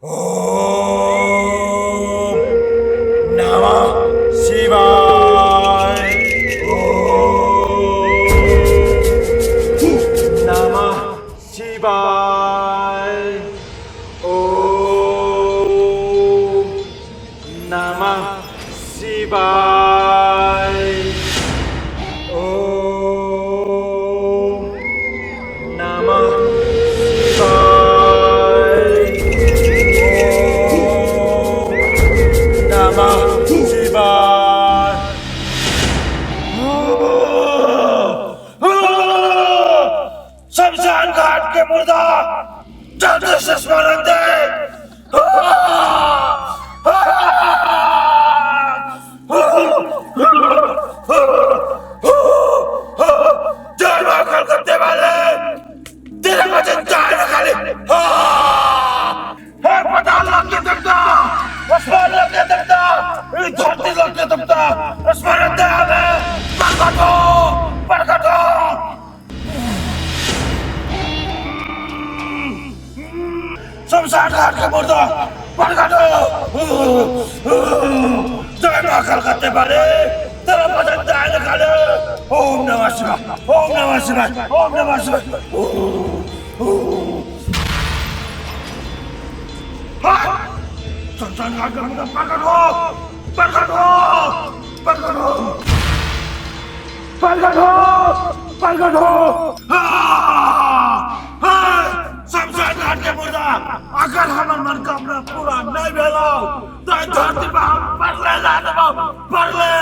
ओम नमः शिवाय। ओम नमः शिवाय। ओम नमः शिवाय। ओम नमः शिवाय। ओम नमः शिवाय। शमशान घाट के मुर्दा जल्दी से स्मरण दे। जय मां कलकत्ते वाले, तेरे मुझे जान निकाले। हे पताल लोक के देवता, आसमान लोक के देवता, धरती लोक के देवता, स्मरण दे हमें। प्रकट हो, प्रकट हो। शमशान घाट के मुर्दा प्रकट हो। जय मां कलकत्ते वाले, तेरा भजन जाए निकाले। ओम नमः शिवाय, ओम नमः शिवाय, ओम नमः शिवाय। शमशान घाट के मुर्दा प्रकट हो, प्रकट हो, प्रकट हो, प्रकट हो, प्रकट हो। शमशान घाट के मुर्दा, अगर हमर मनोकामना पूरा नहीं भेलो तो एहि धरती पर हम परले ला देबो, परले।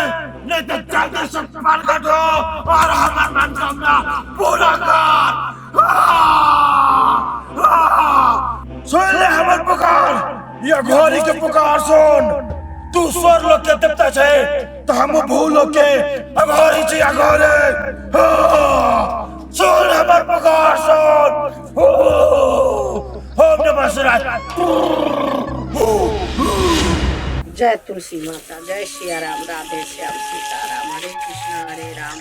नहीं तो जल्दी से प्रकट हो और हमर मनोकामना पूरा कर। सुन ले हमर पुकार, या घोड़ी के पुकार सुन। तू स्वर लोक के देवता छै तो हम भूलोक के अघोरी छी, अघोरी। सुन हमर पुकार सुन। ओम नमः शिवाय। जय तुलसी माता, जय सिया राम, राधे श्याम, सीताराम, हरे कृष्णा हरे राम।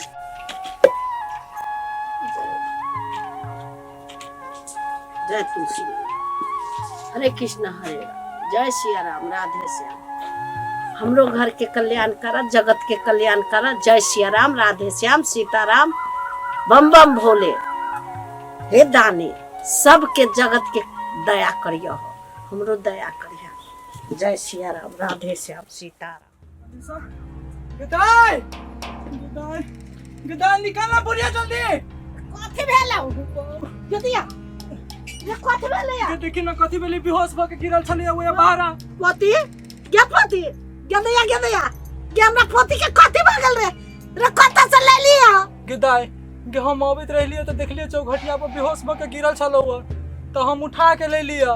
जय तुलसी, हरे कृष्णा हरे राम, जय सिया राम, राधे श्याम। हमरो घर के कल्याण कर, जगत के कल्याण कर। जय सिया राम, राधे श्याम, सीताराम, बम बम भोले। हे दानी, सबके जगत के दया करियो, हमरो दया करियो। जय सिया राम, राधे श्याम, सीताराम। गदाई, गदाई, गदाई, निकालना बुढ़िया जल्दी। कथी भेलौ गदिया ये? कथी भेलै? ये देखी ना कथी भेलै, बेहोश भऽ के गिरल छलै ओए बाहर। पोती गे, पोती गेदैया, गेदैया गे, हमरा पोती के कथी भऽ गेल रे? रे कतऽ से ले लिया? गदाई गे, हम अबैत रहलियै तऽ देखलियै चौघटिया पर बेहोश भऽ के गिरल छलौ, तऽ हम उठा के ले लिअ।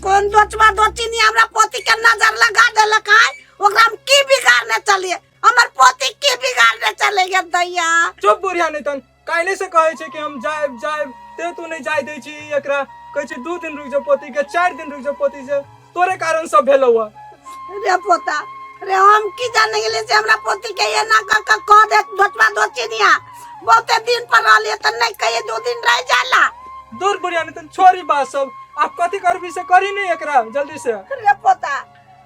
कोन दोचबा दोचिनी हमरा पोती के नजर लगा देलक है? ओकरा हम की बिगाड़ने चलिए? हमर पोती की बिगाड़ने चले गे दैया? चुप बुढ़िया, नहीं तन काल्हि से कहै छै कि हम जायब जायब, ते तू नहीं जाय दै छी एकरा। कहै छै 2 दिन रुक जाओ पोती के, 4 दिन रुक जाओ पोती से। तोरे कारण सब भेलौ हँ। रे पोता रे, हम की जाने गेलियै से हमरा पोती के एना क क कह दे दोचबा दोचिनिया। बहुते दिन पर रहलियै तऽ नहीं कहिए 2 दिन रह जाला। दूर बुढ़िया, नहीं तन छोड़ी बात सब, आप कथी करबी से करी नहीं एकरा जल्दी से। रे पोता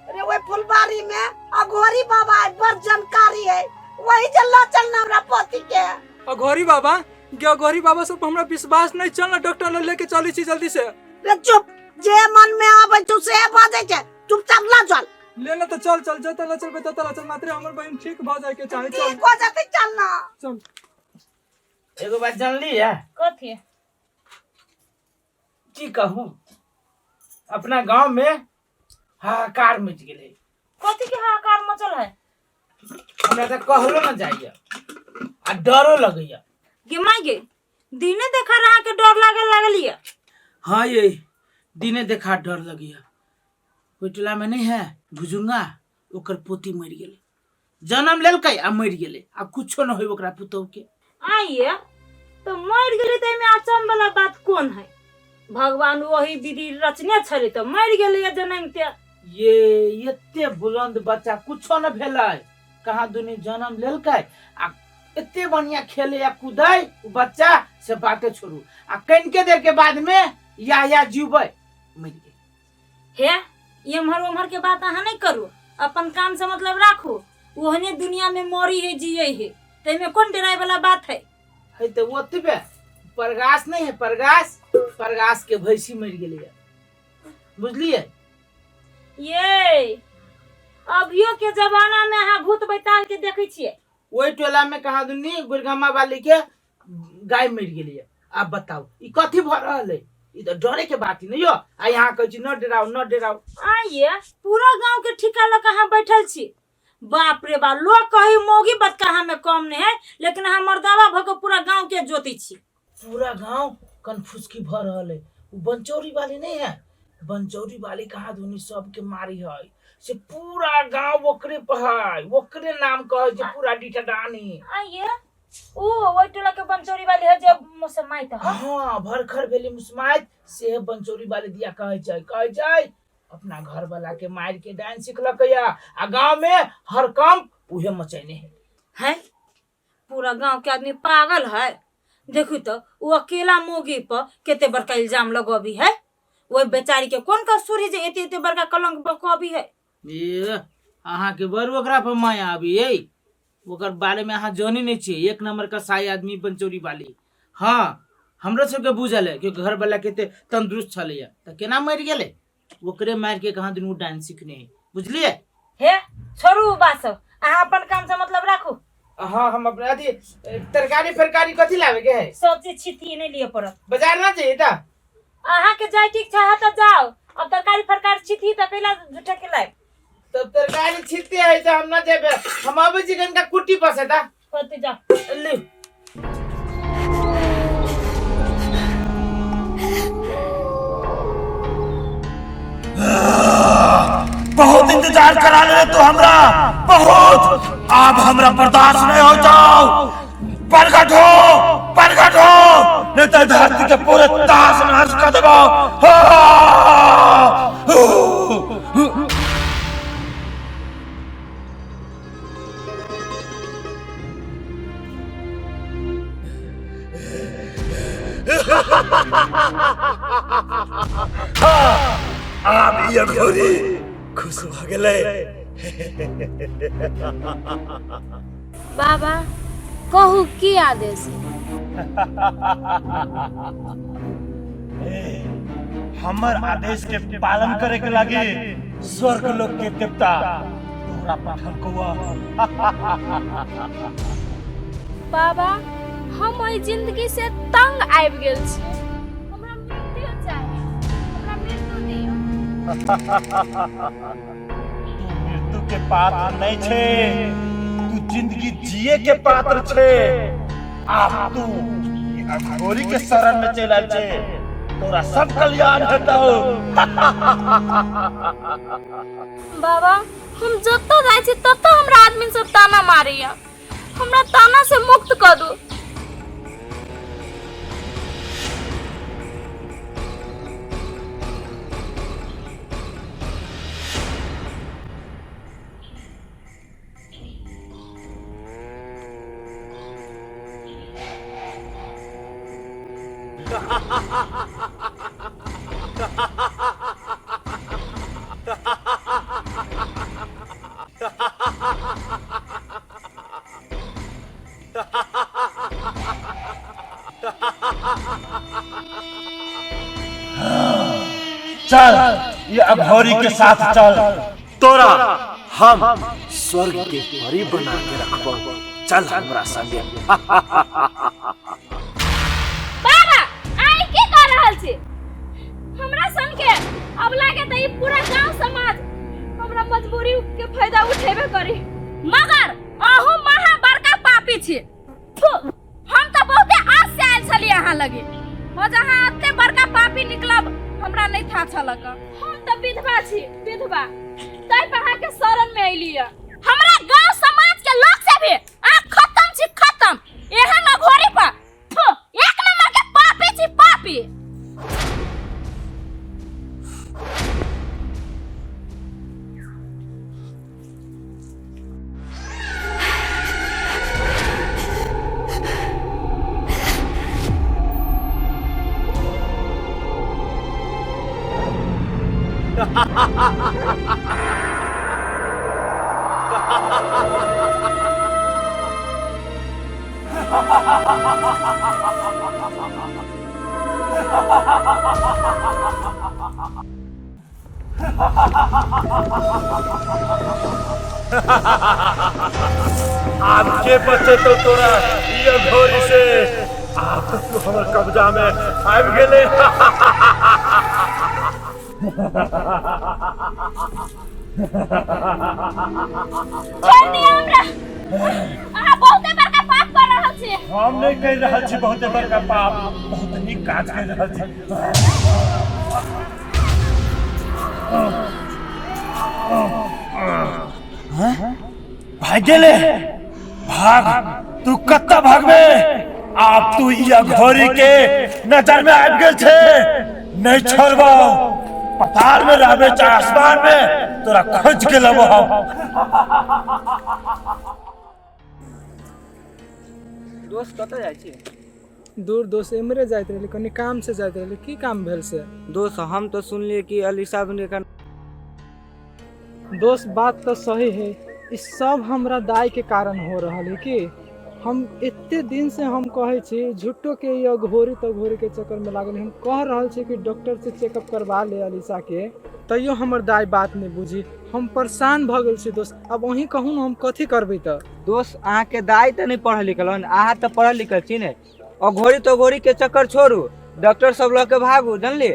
रे, वही फुलबाड़ी में अघोरी बाबा है, बड़ जानकारी है, वही जल्ला चलना हमरा पोती के। अघोरी बाबा गे? अघोरी बाबा सब हमरा विश्वास नहीं, चल ना डॉक्टर लग लेके चली छी जल्दी से। रे चुप, जे मन में आबै छौ से बाजै छै, चुपचाप ला चल। ले ना तो चल चल, जतऽ ला चलबै ततऽ ला चल, मात्र हमर बहिन ठीक भऽ जाय के चाही। चल। ठीक हो जेतै, चल ना। चल। एगो बात जानली है? कथी? की कहूँ, अपना गांव में हाहाकार मच गेलै। कथी के हाहाकार मचल है? हमरा तऽ कहलो न जाइए आ डरो लगैया। गे माय गे, दिने देखा रहा के डर लागे लागलिए। हाँ ये दिने देखा डर लगैया। ओहि टोला में नहीं है भुजुंगा, ओकर पोती मरि गेलै, जन्म लेलकै आ मरि गेलै, आ कुछो न होय ओकरा पुतहु के। आइए तो मरि गेलै तऽ एहिमे अचम वाला बात कोन है? भगवान वही विधि रचने छलै तऽ मरि गेलै जनमते। ये एते बुलंद बच्चा कुछो न भेलै, कहाँ दुनी जन्म लेलकै आ एते बढ़िया खेले आ कूदै उ बच्चा से बाते छोड़ू, आ कनिके देर के बाद में या या जीबै मरि गेल। हे एम्हर ओम्हर के बात अहाँ नहीं करू, अपन काम से मतलब राखू। ओहने दुनिया में मरी है जिये है, ताहिमे कोन डराय वाला बात है? है तो ओतबे परगास नहीं है, परगास, परगास के भैंसी मर गेलै, बुझलिए? ये अभियो के जमाना में अहाँ भूत बैताल के देखै छियै। ओहि टोला में कहा दुनी गुरगामा वाली के गाय मर गेलै। आब बताउ ई कथी भऽ रहल है? ई तऽ डरे के बात ही नहीं यो। आ यहाँ कहै छी न डराउ न डराउ। आइए पूरा गांव के ठिका लऽ के अहाँ बैठल छी। बाप रे बाप, लोग कही मौगी बतकाहा में कम नहीं है, लेकिन अहाँ मर्दावा भऽ के पूरा गांव के जोती छी। पूरा गांव कन्फ्यूज भऽ रहल है। वो बनचौरी वाली नहीं है, बनचौरी वाली कहा धुनी सबके मारी है, से पूरा गांव ओकरे पर है, ओकरे नाम कहे छै पूरा डीठडानी। आइए ओ ओहि टोला के बनचौरी वाली है जे मुसमाइत है। हाँ, भरखर भेली मुसमाइत से बनचौरी वाली दिया कहे छै, कहे छै अपना घर वाला के मार के डाइन सिखलक या आ गांव में हर काम उहे मचैने है। है पूरा गांव के आदमी पागल है। देखू तो वो अकेला मोगी पर केते बड़का इल्जाम लगबी है, ओहि बेचारी के कोन कसूर है जे एते एते बड़का कलंक बकबी है? ए अहाँ के बड़ ओकरा पर माया आबी ए, ओकर बारे में अहाँ जानी नहीं छियै। एक नंबर का साई आदमी बनचौरी वाली। हाँ हमरो सबके बुझल है कि घर वाला केते तंदुरुस्त छलैया तऽ केना मरि गेलै, ओकरे मारि के कहाँ दिन डांस सीखने है, बुझलिए? हे छोड़ू उ बात सब, अहाँ अपन काम से मतलब राखू। हाँ हम अपना अथी तरकारी फरकारी कथी लावे के है? सब चीज छिती नहीं लिए पड़त। बाजार ना चाहिए था अहाँ के जाय ठीक छै तऽ जाओ, अब तरकारी फरकारी छिती तऽ कैला झूठा के लायब? तब तरकारी छिलते है तो हम ना जेबे, हम आबै छी कनिका कुट्टी पर से ता। होते जाओ। ले बहुत इंतजार करा ले तो हमरा बहुत, अब हमरा बर्दाश्त नहीं हो जाओ। प्रकट हो, प्रकट हो, नहीं तो धरती के पूरे ताश नष्ट कर देबो। आब ई अघोरी खुश भऽ गेलै। बाबा कहू की आदेश? हमर आदेश के पालन करे के लागी स्वर्ग लोक के देवता तोरा पठलकौआ। बाबा हम ओहि जिंदगी से तंग आबि गेल छी, हमरा मृत्यु चाही, हमरा मृत्यु दियौ। तू मृत्यु के पात्र नहीं छे, तू जिंदगी जिए के पात्र छे। आब तू अघोरी के शरण में चल आयल छे, तोरा सब कल्याण हेतौ। बाबा हम जतऽ जाइ छी ततऽ हमरा आदमी सब ताना मारैया, हमरा ताना से मुक्त कऽ दू। चल ये अघोरी के साथ चल, तोरा हम स्वर्ग के परी बना के रखबो, चल हमरा संगे। बाबा आई की कर रहल छी? हमरा सन के अब लागे त ई पूरा गांव समाज हमरा मजबूरी के फायदा उठेबे करी, मगर अहू महा बड़का पापी छी। थू, हम त बहुते आस से आयल छली अहाँ लगे, हो जहाँ एते बड़का पापी निकलब हमरा नहीं था छलक। हम त विधवा छी, विधवा, तै पर अहाँ के शरण में अइली। हमरा गांव समाज के लोग से भी अहाँ खत्म छी, खत्म। एहन अघोरी पर थू, एक नंबर के पापी छी, पापी। आब के बचेतौ तोरा ई अघोरी से? आब तऽ तू हमर कब्जा में आबि गेले। छोड़ दिअ हमरा, अहाँ बहुते बड़का पाप कर रहल छी। हम नहि कहि रहल छी बहुते बड़का पाप, बहुत नीक काज कहि रहल छी। भाग गेले, भाग, तू कतऽ भागबे? आब तू ई अघोरी के नजर में आबि गेल छे, नहीं छोड़बो। पताल में रहबे चाहे आसमान में, तोरा खोज के लेबो हम। दोस्त कतऽ जाइ छी? दूर दोस्त, एम्हरे जाइत रहली, कनि काम से जाइत रहली। की काम भेल से? दोस्त हम तो सुनलिए कि अलीशा बने का। दोस्त बात तो सही है, ई सब हमरा दाई के कारण हो रहल है। कि हम एते दिन से हम कहै छी, झूठो के ई अघोरी तघोरी के चक्कर में लागल। हम कह रहल छी कि डॉक्टर से चेकअप करवा ले अलीशा के, तैयो हमर दाई बात नहीं बुझी। हम परेशान भऽ गेल छी दोस्त। अब वहीं कहू ने हम कथी करबै तऽ? दोस्त अहाँके दाई तऽ नहीं पढ़ल लिखल हन, अहाँ तऽ पढ़ल लिखल छी ने। अघोरी तघोरी के चक्कर छोड़ू, डॉक्टर सब लऽ के भागू, जानली?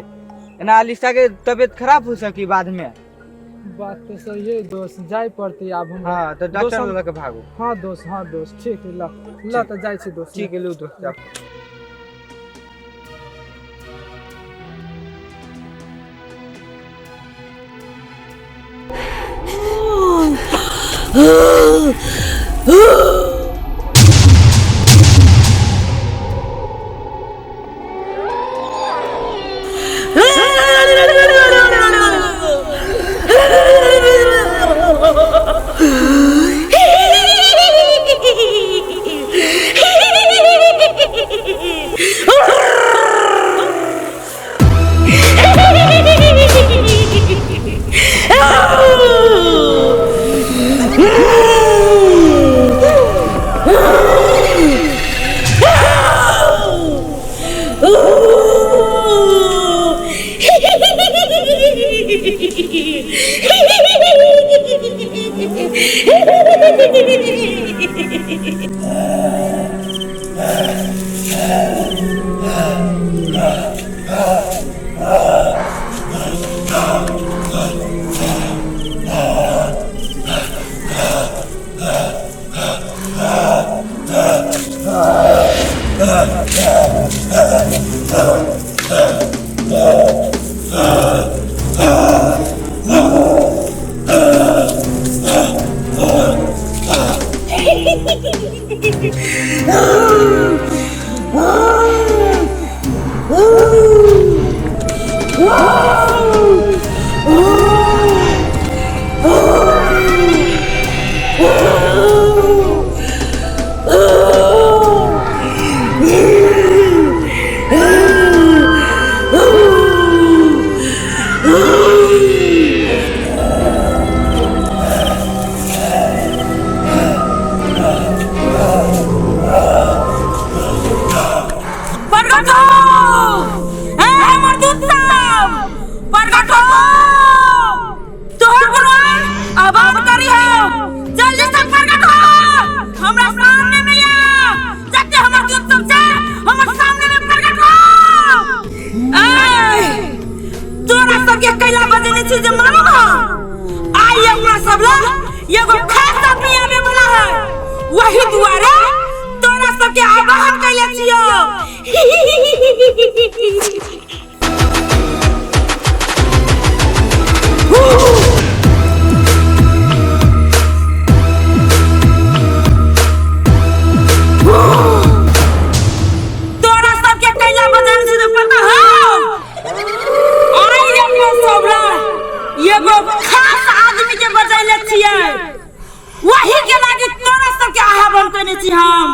एना अलीशा के तबियत खराब हो सकी बाद में। बात तो सही है दोस्त, जाय पड़तै आब हमरा। हाँ तऽ दोस्त डॉक्टर हम लऽ के भागू। हाँ दोस्त, हाँ दोस्त, ठीक है, ल ल तऽ जाइ छी दोस्त। ठीक है लू दोस्त, जाओ। प्रकट हो! ए हमर दूत सब, प्रकट हो! तोहर भगवान आबाद करी हो, जल्दी से प्रकट हो, हमरा सामने में आ, जते हमर दूत सब छै हमर सामने में प्रकट हो। ए तोरा सबके कैला बजेने छी जे मालूम हो? आइ अपना सब ला एगो खास आदमी आबे वाला है, वही दुआरे तोरा सबके आवाहन कैले छियो। तोरा सबके कैला बजेने छी जे पता हौ? आइ अपना सब ला एगो खास आदमी के बजैले छियै, वही के लागी तोरा सबके आह्वान केने छी हम।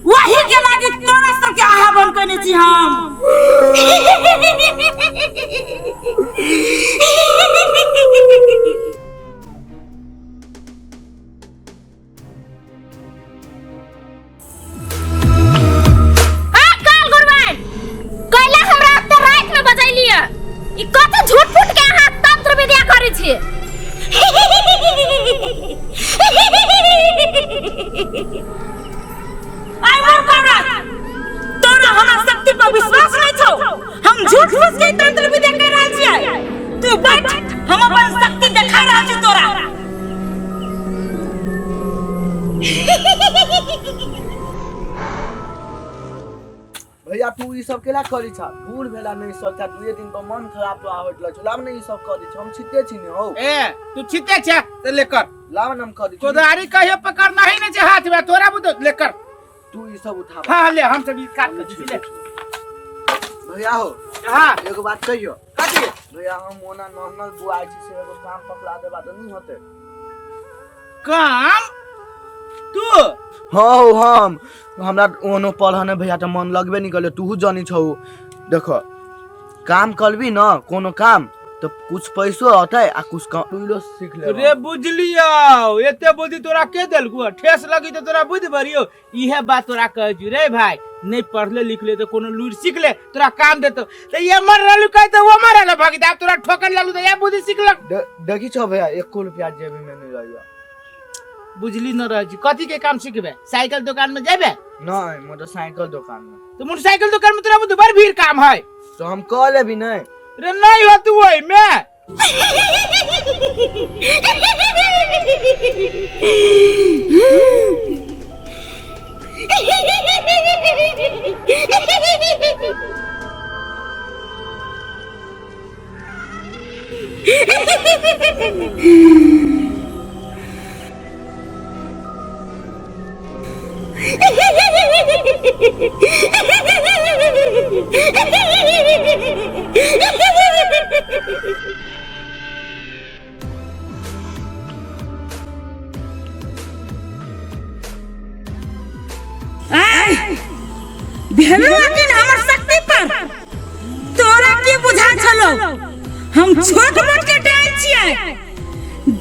वही के लागी तोरा सबके आहा बंद कने छी हम। आ काल गुरबान कैला हमरा एते राति में बजैलिए, ई कत झूठ फूट के अहाँ तंत्र विद्या करै छी? आइ मोर कौरा, तोरा हमरा शक्ति पर विश्वास नहीं छौ? हम झूठ फूस के तंत्र विद्या कर रहल छियै। तू बैठ, हम अपन शक्ति देखा रहल छी तोरा। भैया, तू ई सब केला करी छा? बूढ़ भेला नहीं सोचा, दुए दिन पर मन खराब तो आवत लग लाब नहीं, ई सब करी छा। हम छिते छी ने हो। ए, तू छिते छे तो लेकर लाब न, हम करी छी। कोदारी कहियो पकड़ना ही नहीं छे हाथ में तोरा बुझ, लेकर तू ई सब उठा। हाँ, ले, हम सब ई काट के छी, ले। भैया हो। हाँ। एगो बात कहियो। कथी? भैया, हम ओना नॉर्मल बुआई छी, से एगो काम पकड़ा देबा तो नहीं होते? काम तू? हाँ हो, हम हमरा ओनो पढ़ने भैया तो मन लगबे नहीं करले, तूहू जानी छौ। देखो, काम करबी न कोनो काम तो कुछ पैसो अतै आ कुछ कम सीख ले। रे बुझलियो, एते बुद्धि तोरा के देलकू? ठेस लगी तो तोरा बुद्धि भरियो। इहे बात तोरा कहै छी रे भाई, नहीं पढ़ले लिखले तो कोनो लूर सीख ले, तोरा काम देतो। तो ये मर रहलू कहे तो वो मर रहलो भगत, आब तोरा ठोकर लगलू तो ये बुद्धि सीखलक। देखी छौ भैया, एको रुपया जेबी में नहीं रहियो। बुझली न रह छी, कथी के काम सीखबे? साइकिल दुकान में जेबे? नहीं, मोटरसाइकिल दुकान में। तो मोटरसाइकिल दुकान में तोरा बुद्धि बड़ भीड़ काम है। तो हम कह लेबी नहीं। रे नहीं हो तू ओइ में। भेलो अकिन हमर शक्ति पर? तोरा की बुझा छलो हम छोट मोट के डाइन छियै?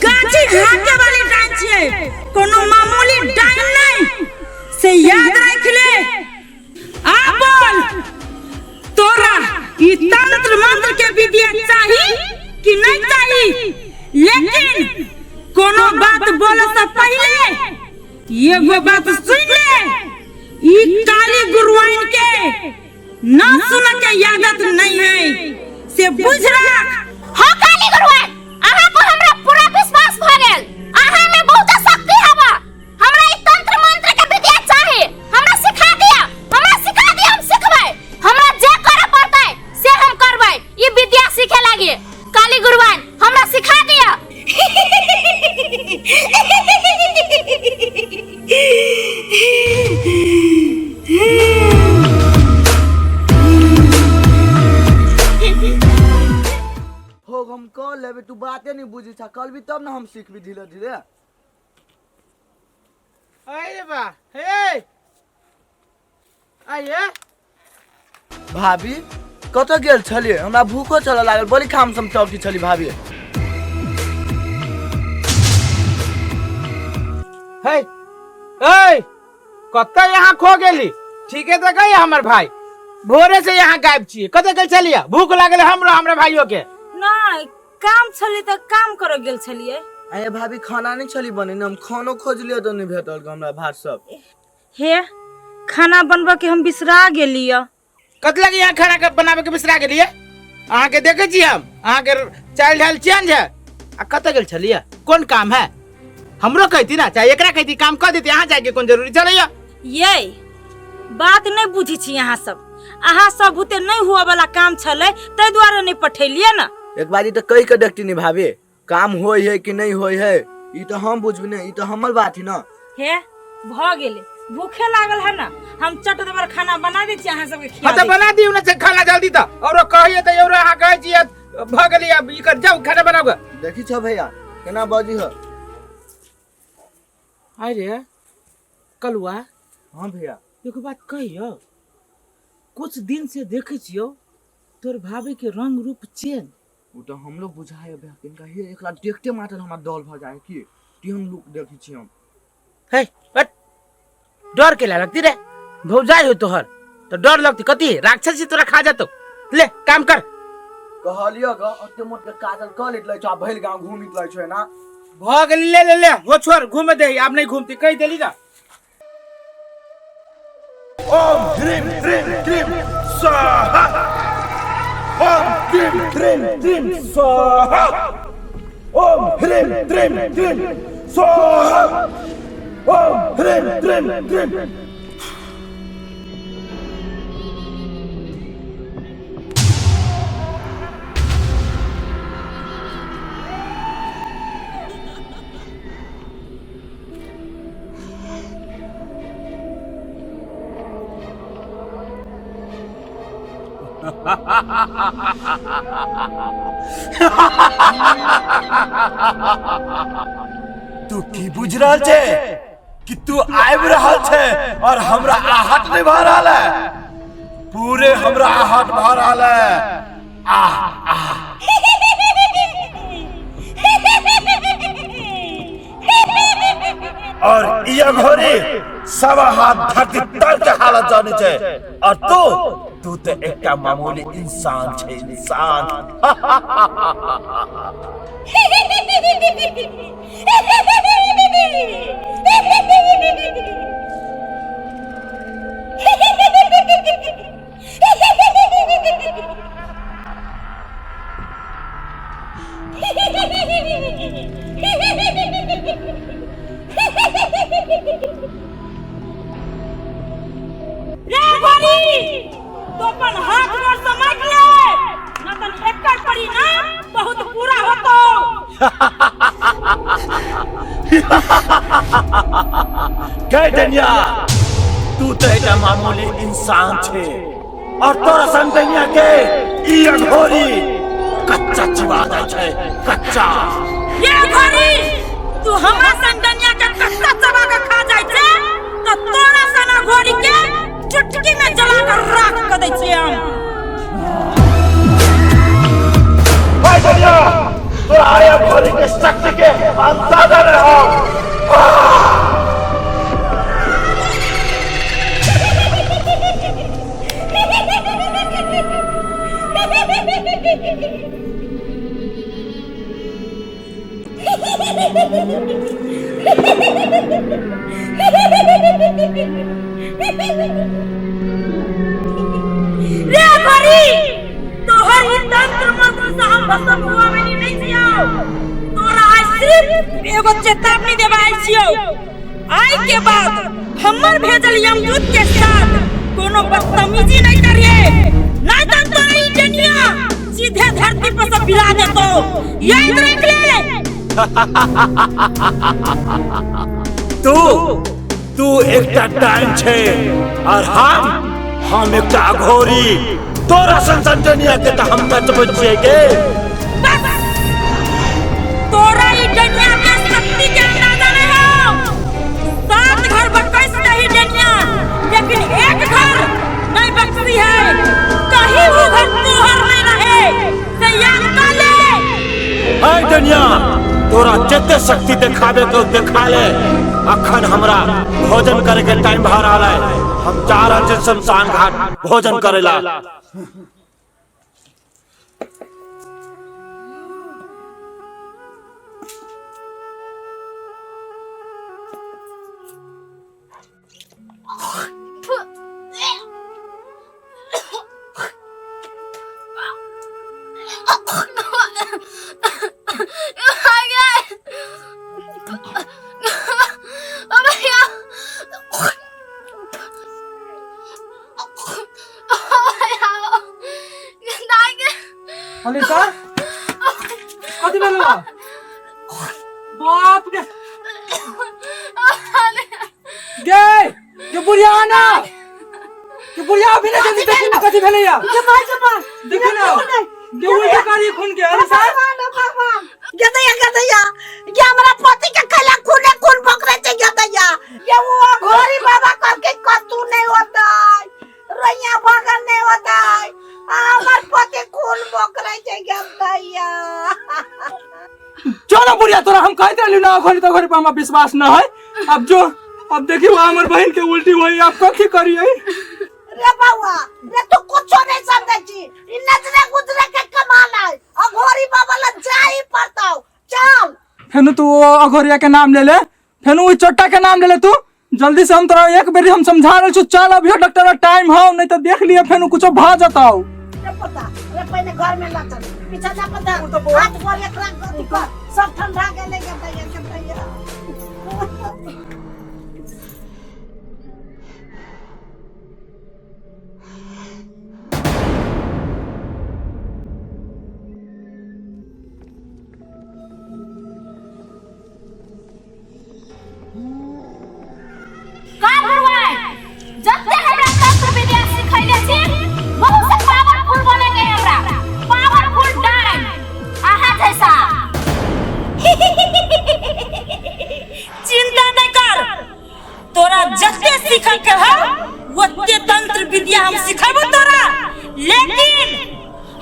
गाछी हाके वाली डाइन छियै, कोनो मामूली डाइन नहीं, से याद रख ले। आ बोल, तोरा ई तंत्र मंत्र के विद्या चाही कि नहीं चाही? लेकिन कोनो बात बोले से पहले एगो बात सुन ले, ई काली गुरुआइन के न सुन के आदत नहीं है, से बुझ रख। हाँ काली गुरुआइन, अहाँ पर हमरा पूरा विश्वास भ गेल। अहाँ में बहुत शक्ति हवा। हमरा ई तंत्र मंत्र के विद्या चाही, हमरा सिखा दिया, हमरा सिखा दिया, हम सिखबै। हमरा जे करे पड़तै से हम करबै ई विद्या सीखे लागी। काली गुरुआइन, हमरा सिखा दिया। हो, हम कह लेबे, तू बाते नहीं बुझी छा। करबी तब ना हम सीखबी धीरे धीरे। अरे बा, हे आइए। भाभी, कतऽ गेल छलियै? हमरा भूखो चलऽ लागल, बड़ी खाम सम चौकी छली भाभी। हे ए, कतऽ यहाँ खो गेली? ठीक है, तो गई हमर भाई भोरे से यहाँ गायब छियै, कतऽ गेल छलियै? भूख लागल हमरो, हमरा भाइयों के। नहीं, काम छलै तऽ काम करऽ गेल छलियै। अरे भाभी, खाना नहीं छली बनेने? हम खानो खोजलियै तऽ नहीं भेटल हमरा भात सब। हे, खाना बनबऽ के हम बिसरा गेलियै। कत लगे यहाँ खाना के बनाबे के बिसरा गेलियै? अहाँ के देखे छी हम, अहाँ के चाइल्ड हेल्थ चेंज है। आ कतऽ गेल छलियै? कोन काम है? हमरो कहती ना, चाहे एकरा कहती, काम कह देती। अहाँ जाके कोन जरूरी छलैया? ये बात नहीं बुझी छी अहाँ सब। अहाँ सब बुते नहीं हुआ वाला काम छलै, ताहि दुआरे नहीं पठेलियै ना। एक बारी तऽ कहि के देखती नी भाभी, काम होय है कि नहीं होय है, ई तऽ हम बुझबी नहीं, ई तऽ हमर बात है ना। हे, भऽ गेलै, भूखे लागल है ना, हम चट देबर खाना बना दै छी अहाँ सबके खिया हाँ तो दै। बना दियौ ने से खाना जल्दी तऽ। और कहिए तऽ और अहाँ कहै छियै भऽ गेलै, आब ई कर जाउ खाना बनाउ गे। देखी छौ भैया केना बजी हो। अरे कलुआ। हाँ भैया। एगो बात कहियौ, कुछ दिन से देखै छियौ तोर भाभी के रंग रूप चेंज। ओ तऽ हमरो बुझाय भैया, किनका हे एकरा देखते मात्र हमरा डर भऽ जाय की तेहन लुक देखै छी हम। हे हट, डर के लगती रे, भौजाई हो तोहर तो डर लगती कथी, राक्षस से तोरा खा जातो। ले काम कर। कहलियो ग ओते मोट के काजल कऽ लेत लै छौ आ भरि गाँव घूमित लै छौ एना। भऽ गेली, ले ले ले हो छोड़ घूमे दे, आब नहीं घूमती कहि देली ना। ओम ह्रीं ह्रीं क्लीं स्वाहा, ओम क्लीं ह्रीं क्लीं स्वाहा, ओम ह्रीं ह्रीं क्लीं स्वाहा, ओम ह्रीं ह्रीं क्लीं। तू की बुझ रहल छे कि तू आबि रहल छे और हमरा आहट नहीं भऽ रहल है? पूरे हमरा आहट भऽ रहल है। आह आह। और ई अघोरी सवा हाथ धरती तर के हालत जाने छे और तू तू तो एकटा मामूली इंसान छे, इंसान। रे गोरी, तो अपन हाथ गोर समझ ले, न तन एकर परिणाम बहुत बुरा होतो। गए डनिया, तू तो एकटा मामूली इंसान छे और तोरा सन डनिया के ई अघोरी कच्चा चिबा जाइ छै, कच्चा। ये अघोरी, तू हमरा सन डनिया के कच्चा चबा के खा जाइ छै त तोरा सन अघोरी के चुटकी में जला के राख क दै छियै हम। भाई डनिया, तोरा आय अघोरी के शक्ति के अंदाजा नहीं हो। रे अघोरी, तोहर ई तंत्र मंत्र से हम भस्म हुआ में नहीं छियौ। तोरा आइ सिर्फ एगो चेतावनी देबा आयल छियौ, आइ के बाद हमर भेजल यमदूत के साथ कोनो बदतमीजी नहीं करिए, नहीं तो तोरा ई डनिया सीधे धरती पर से गिरा देतो, याद रख ले। तू तू एकटा डाइन छे और हम एकटा अघोरी। तोरा सन सन डनिया के त हम बचबै छियै गे। बस तोरा ई डनिया के शक्ति के अंदाजा नहीं हो। 7 घर बकैस नहीं डनिया, लेकिन एक घर नहीं बकसी है, कहीं वो घर तोहर नहीं रहे, से याद कर ले। ऐ डनिया, तोरा जते शक्ति देखाबे के देखा ले। अखन हमरा भोजन करे के टाइम भऽ रहल है, हम जा रहल छी शमशान घाट भोजन करेला। अलिसा, कथी भेलौ? बाप रे, गे ना कि बुढ़िया अभी नहीं जल्दी देखी ना कथी भेलैया देखी ना के उल्टी करी खून के अरे साहब। गदैया गदैया, ये हमरा पति के कैला खूने खून पकड़े छै गदैया। ये वो घोरी बाबा करके कतू नहीं होता है, रैया भागल नहीं होता है, आ हमर पति खून पकड़े छै गदैया। जो ना बुढ़िया, तोरा हम कहते रहली ना घोरी तो घोरी पर हमरा विश्वास न है। अब जो अब देखी वो हमर बहन के उल्टी हुई, अब कथी करिए? रे बाबा रे, तू कुछो नहीं समझै छी, ई नजरे गुजरे के कमाल है, अघोरी बाबा लग जाई पड़तौ, चल। फेनु तू वो अघोरिया के नाम ले ले, फेनु ओइ चोट्टा के नाम ले ले तू जल्दी से। हम तोरा एक बेरी हम समझा रहल छु, चल अभी डॉक्टर टाइम हो, नहीं तो देख लिए फेनु कुछो भ जतौ। रे पता रे, पहले घर में ला चल, पीछा जा पता, हाथ गोड़ एकरा गति कर, सब ठंडा गेलै गदैया गदैया। का भगवान जते हमरा तंत्र विद्या सिखैले छी, बहुत से पावरफुल बने गए, हमरा पावरफुल डाइन अहाँ जैसा। चिंता नहीं कर, तोरा जते सीखे के है ओते तंत्र विद्या हम सिखेबो तोरा, लेकिन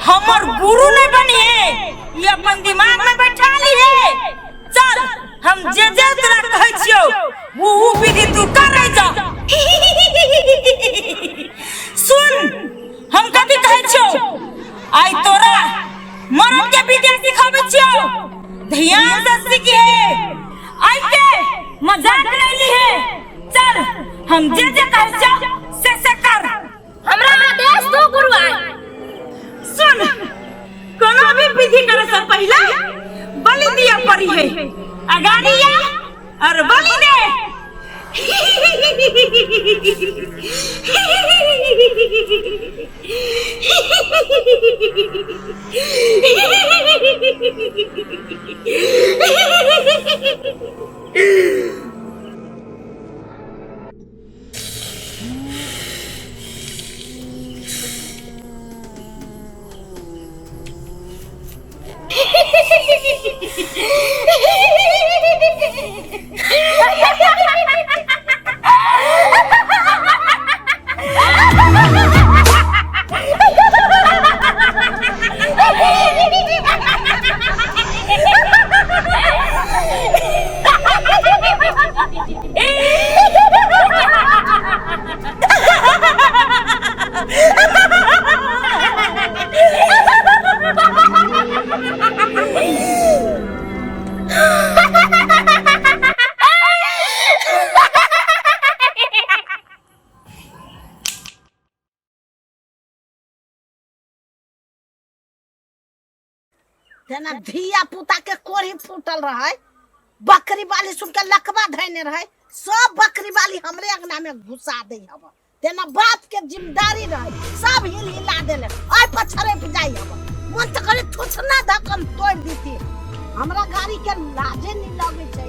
हमर गुरु नहीं बनिए, ये अपन दिमाग में बैठा लिए। चल हम जे जे तोरा कहै छियौ वो उ विधि तू करे जा। सुन हम कथी कहै छियौ, आइ तोरा मरद के विद्या सिखाबै छियौ, ध्यान से सीखिए, आइ के मजाक नहीं लिहे। चल हम जे जे कहै छियौ से कर। हमरा आदेश दो गुरुआई। सुन, कोनो भी विधि करे से पहले बलि दिया पड़ी है, अगाड़िया और बलि दे। जेना धिया पुता के कोढ़ी फूटल रहे, बकरी वाली सुन के लकवा धैने रहे, सब बकरी वाली हमरे अंगना में घुसा दे हब। तेना बाप के जिम्मेदारी रहे, सब हिल हिला देले, आइ पछड़े पे जाई हब। मन तो करे थुथना धकम तोड़ दीती, हमरा गाड़ी के लाजे नहीं लगे छै।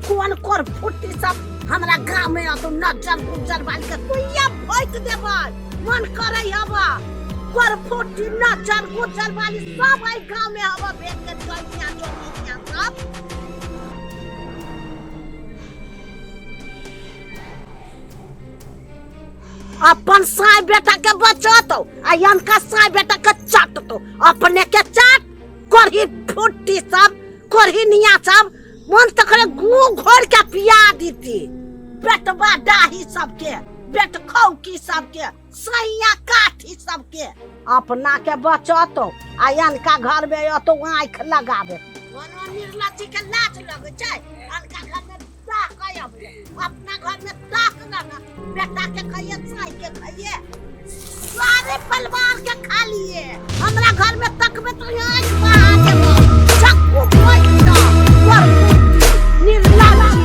कोन कोर फुट्टी सब हमरा गाँव में अतो नजर गुजर वाली के कुइया फेंक देबै, मन करे हब। कोर फुट्टी नजर गुजर वाली सब आई गाँव में हवा भेज के गइया चोटिया सब। अपन साई बेटा के बचतो आ इनका साई बेटा के चाटतो, अपने के चाट कोरही फुट्टी सब कोरही निया सब, मन तो करे गू घोर के पिया दीती। बेटवा डाही सबके, बेट खौकी सबके, सैया काठी सबके, अपना के बचतो आ इनका घर में अतो आँख लगावे। निर्लज्जी के लाज लगे छै, अनका घर में ताक आबे, अपना घर में ताक ना, बेटा के खाइए साई के खाइए, सारे परिवार के खा लिए। हमरा घर में तकबे तो आँख बहा देबो, चक्कू घोइक दो निर्लज्जी।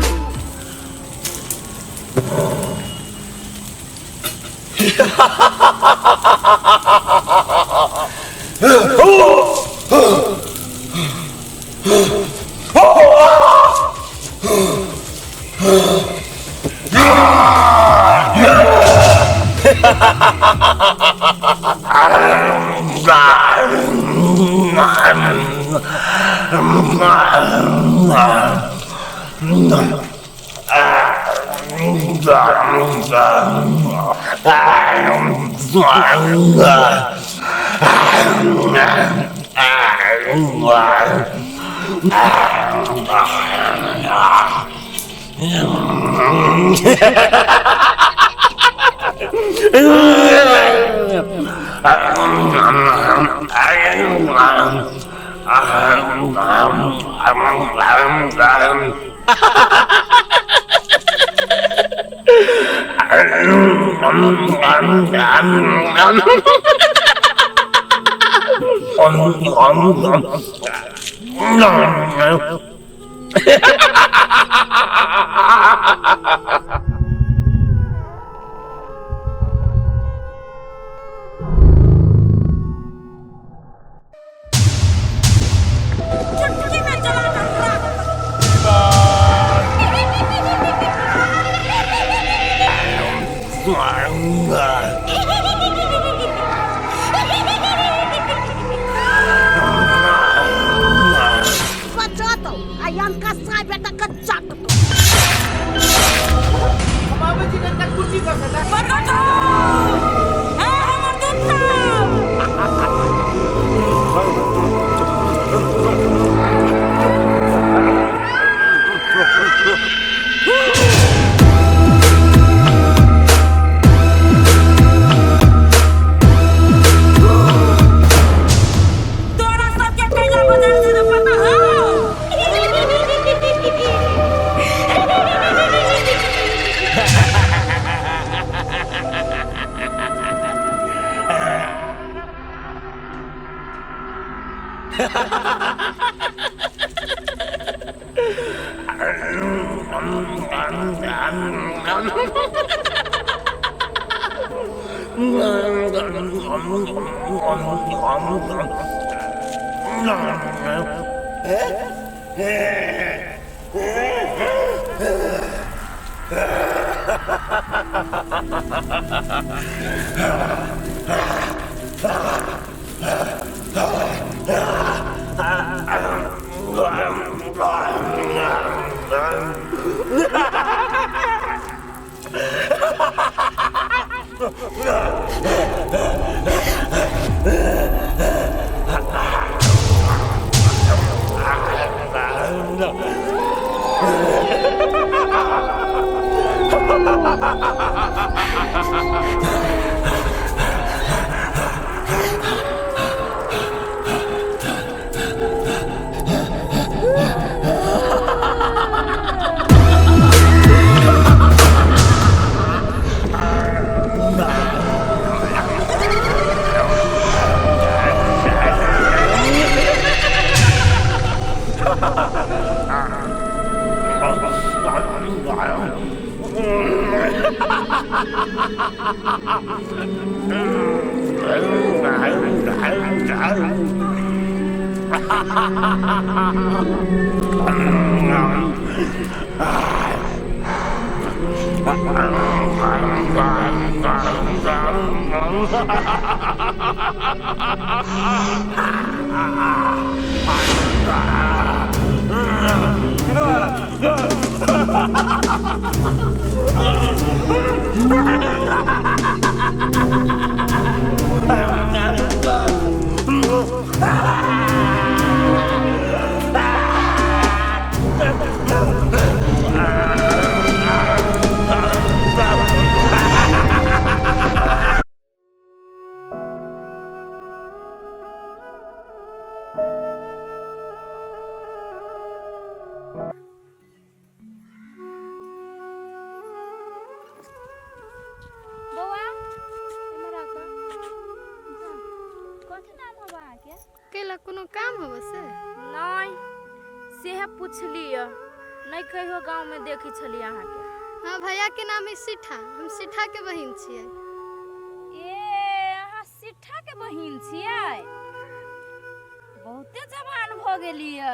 चुटकी में जला कर राख। बचत आ का साय बेटा का चट हम आबै छी कनिटा कुर्सी पर से तऽ। बरकत हो। ए हमर दुत्ता। तोरा सबके कैला बदल दे रे पता हौ। बौआ इम्हर आ कऽ। कथी नाम हौ अहाँके? कैला कोनो काम होबे से? नहि, सेहे पुछलियै, नहि कहियो गाँवमे देखै छलियै अहाँके। हाँ, भैया के नाम है सीठा, हम सीठा के बहिन छियै। ए अहाँ सिट्ठा के बहिन छियै? बहुते जवान भऽ गेलियै,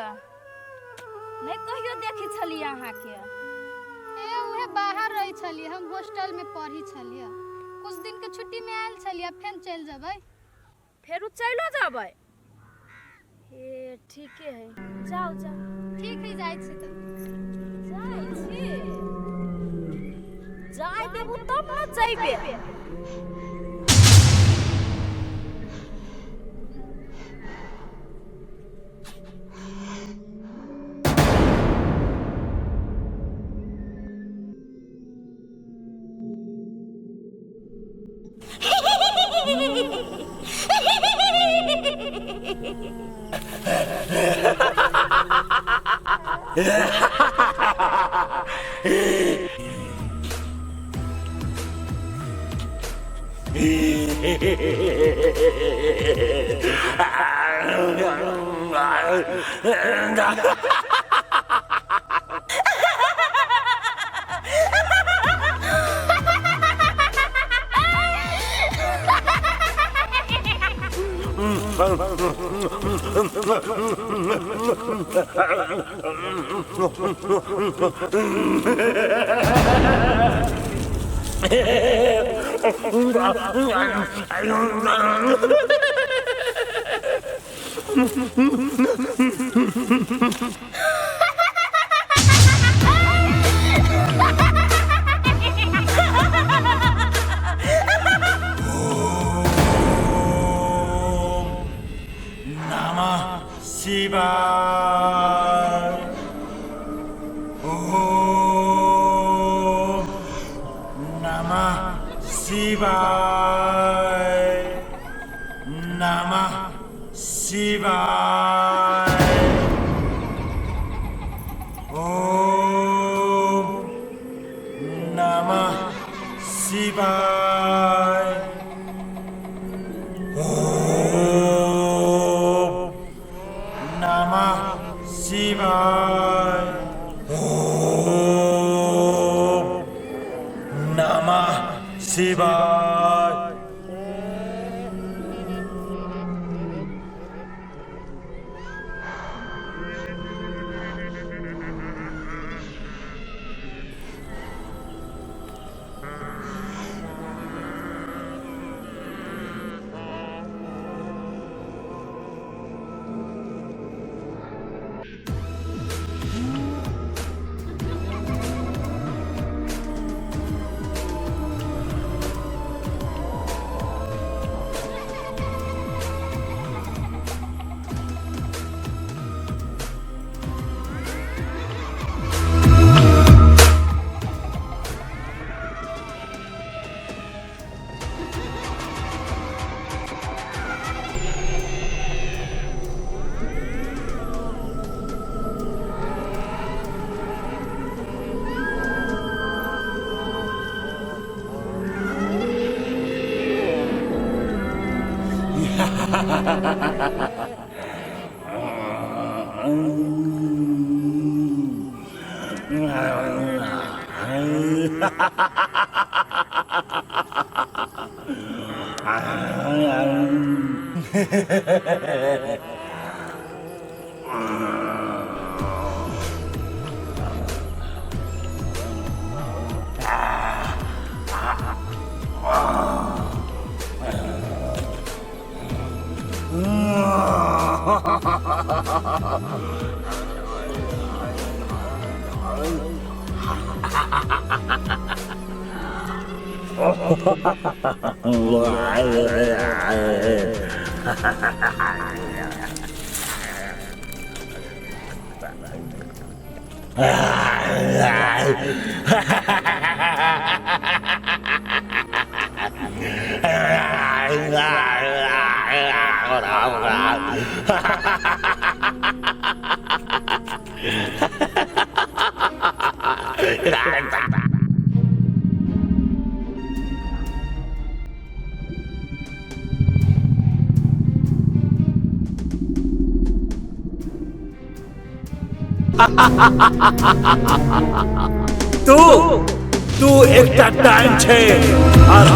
नहि कहियो देखै छलियै अहाँके। ए उहे बाहर रहै छलियै, हम हॉस्टल में पढ़ी छलियै। कुछ दिन के छुट्टी में आयल छलियै, फेर चलि जेबै। फेर चलो जेबै? हे ठीके है, जाओ जाओ। ठीक है, जाइ छी तऽ। जाइ छी, जाय देबू तब न जइबे। नमः शिवाय। ॐ नमः शिवाय। नमः शिवाय। ॐ नमः शिवाय। ॐ नमः शिवाय। ॐ नमः शिवाय। तू तू एकटा डाइन छै और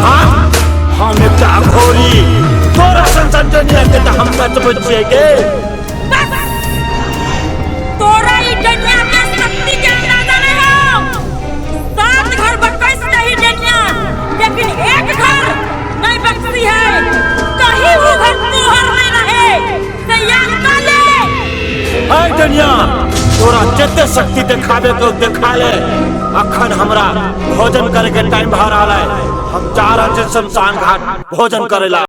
हम एकटा अघोरी। तोरा सन सन दुनिया के तऽ हम बचबै छियै गे। बस तोरा ई दुनिया के शक्ति के अंदाजा नहीं हो। 7 घर बकैस नहीं दुनिया, लेकिन एक घर है डनिया, तोरा जते शक्ति देखाबे के देखा ले। अखन हमरा भोजन करे के टाइम भऽ रहल है, हम जा रहल छी शमशान घाट भोजन करेला।